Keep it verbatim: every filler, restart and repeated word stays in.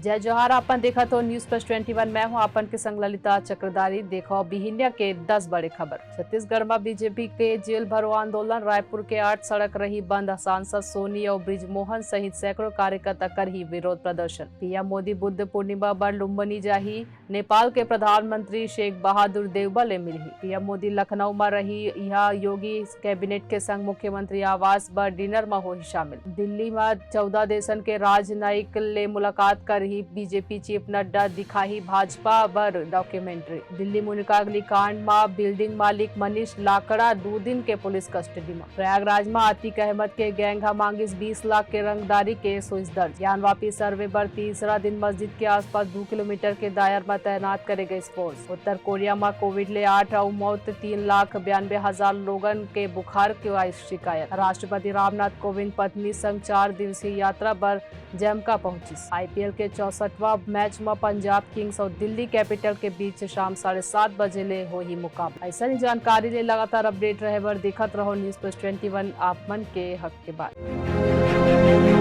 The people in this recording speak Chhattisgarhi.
जय जोहार, अपन देखत हो News Plus Twenty One। मैं हूं अपन के संग ललिता चक्रधारी। देखो बिहिनिया के दस बड़े खबर। छत्तीसगढ़ म बीजेपी के जेल भरो आंदोलन, रायपुर के आठ सड़क रही बंद, सांसद सोनी अउ बृजमोहन सहित सैकड़ों कार्यकर्ता करही विरोध प्रदर्शन। पीएम मोदी बुद्ध पूर्णिमा बर लुम्बिनी जाही, नेपाल के प्रधानमंत्री शेख बहादुर देउबा ले मिलही। पीएम मोदी लखनऊ म रही, इहां योगी कैबिनेट के संग मुख्यमंत्री आवास बर डिनर म होही शामिल। दिल्ली म चौदह देशन के राजनयिक ले मुलाकात करही बीजेपी चीफ नड्डा, दिखाही भाजपा बर डॉक्यूमेंट्री। दिल्ली मुनिकागली कांड म बिल्डिंग मालिक मनीष लाकड़ा दू दिन के पुलिस कस्टडी म। प्रयागराज म आतिक अहमद के गैंग ह मांगिस बीस लाख के रंगदारी केस होइस दर्ज। ज्ञानवापी सर्वे बर तीसरा दिन मस्जिद के आसपास दू किलोमीटर के दायर म तैनात करे गइस फोर्स। उत्तर कोरिया म कोविड ले आठ अउ मौत, तीन लाख बयानबे हजार लोगन के बुखार के आइस शिकायत। राष्ट्रपति रामनाथ कोविंद पत्नी संग चार दिवसीय यात्रा बर जैमका पहुंचिस। आईपीएल के चौसठवां मैच म पंजाब किंग्स अउ दिल्ली कैपिटल के बीच शाम साढ़े सात बजे ले होही मुकाबला। अइसन ही जानकारी ले लगातार अपडेट रहे बर देखत रहो News Plus Twenty One, आप मन के हक के बात।